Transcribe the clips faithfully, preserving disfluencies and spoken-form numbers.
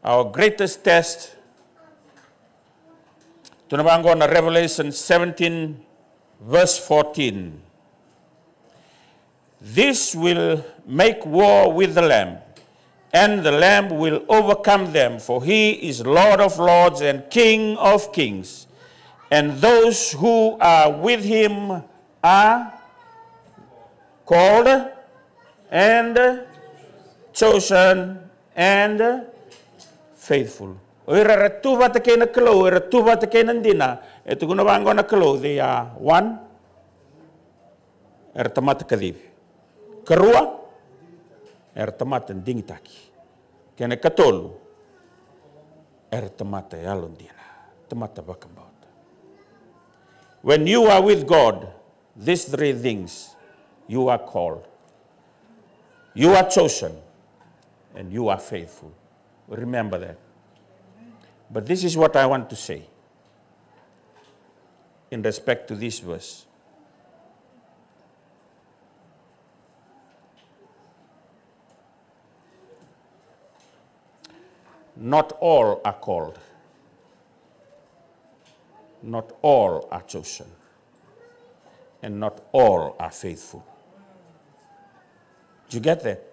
Our greatest test. Tukuna vaqo na Revelation seventeen, verse fourteen. This will make war with the Lamb, and the Lamb will overcome them, for he is Lord of lords and King of kings. And those who are with him are called and chosen and faithful. O ira era tu vata kei na Kalou, era tu vata kei na dina. E tukuna vaqo na Kalou, they are one, era tamata kacivi. Karua, era tamata digitaki. Kena katolu, era tamata yalodina, tamata vakabauta. When you are with God, these three things, you are called, you are chosen, and you are faithful. Remember that. But this is what I want to say in respect to this verse. Not all are called. Not all are chosen. And not all are faithful. Did you get that?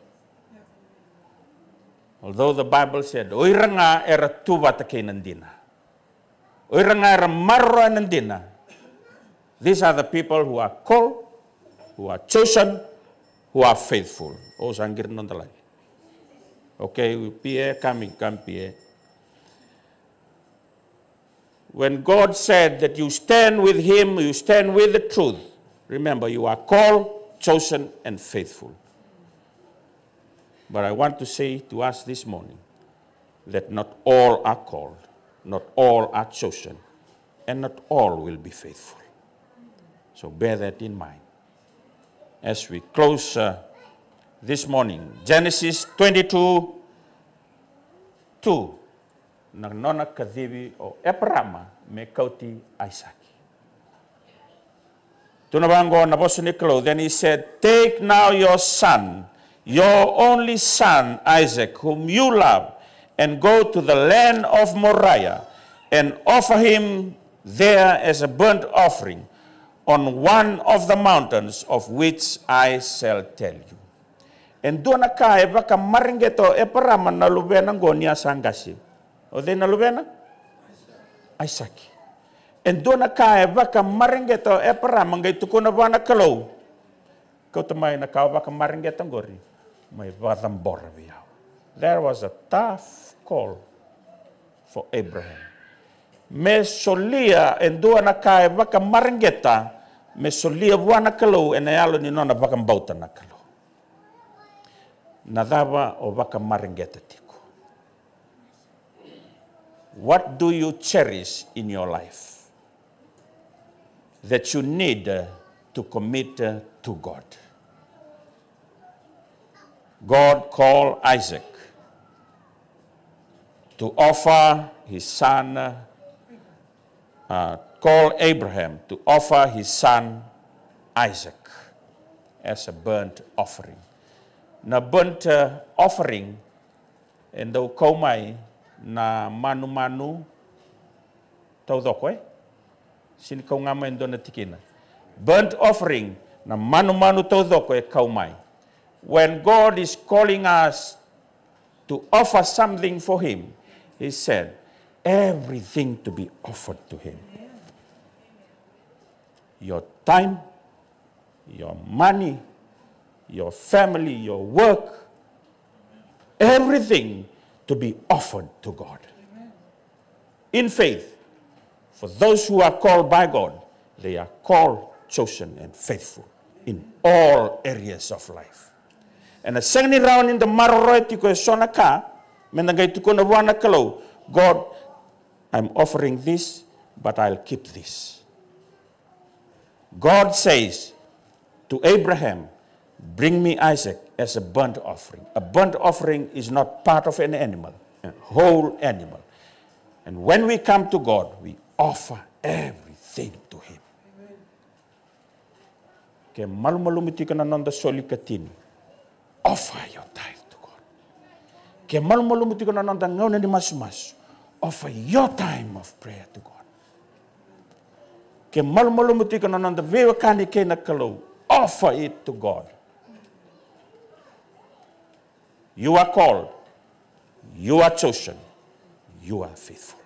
Although the Bible said, o ira ga era tu vata kei na dina. O ira ga era maroroya na dina. These are the people who are called, who are chosen, who are faithful. O sa qiri noda lagi. Okay, P A coming, come P A. When God said that you stand with him, you stand with the truth. Remember, you are called, chosen, and faithful. But I want to say to us this morning that not all are called, not all are chosen, and not all will be faithful. So bear that in mind as we close, uh, this morning. Genesis twenty-two two. Na nona kacivi o Eparama me kauti Aisake. Tukuna vaqo na vosa ni Kalou, then he said, take now your son, your only son Isaac, whom you love, and go to the land of Moriah, and offer him there as a burnt offering on one of the mountains of which I shall tell you. E dua na ka e vakamareqeta o Eparama na luvena oqo ni a sa qase. O cei na luvena? Aisake. E dua na ka e vakamareqeta o Eparama, qai tukuna vua na Kalou, kauta mai na ka o vakamareqeta oqori, mai vakacabora vei au. That was a tough call for Abraham. Me solia e dua na ka e vakamareqeta, me solia vua na Kalou ena yalo ni nona vakabauta na Kalou. Na cava o vakamareqeta tiko? What do you cherish in your life that you need, uh, to commit, uh, to God? God called Isaac to offer his son, uh, uh, called Abraham to offer his son Isaac as a burnt offering. Na burnt, uh, offering e dau kau mai na manumanu taucoko, e? Sini kau ga mai dua na tikina. Burnt offering, na manumanu taucoko e kau mai. When God is calling us to offer something for him, he said, everything to be offered to him. Your time, your money, your family, your work, everything to be offered to God. In faith, for those who are called by God, they are called, chosen, and faithful in all areas of life. Ena sega ni rawa ni da maroroya tiko eso na ka, me da qai tukuna vua na Kalou, God, I'm offering this, but I'll keep this. God says to Abraham, bring me Isaac as a burnt offering. A burnt offering is not part of an animal, a whole animal. And when we come to God, we offer everything to him. Ke malumalumu tiko na noda soli katini, offer your tithe to God. Ke malumalumu tiko na noda gauna ni masumasu, offer your time of prayer to God. Ke malumalumu tiko na noda veiwekani kei na Kalou, offer it to God. You are called, you are chosen, you are faithful.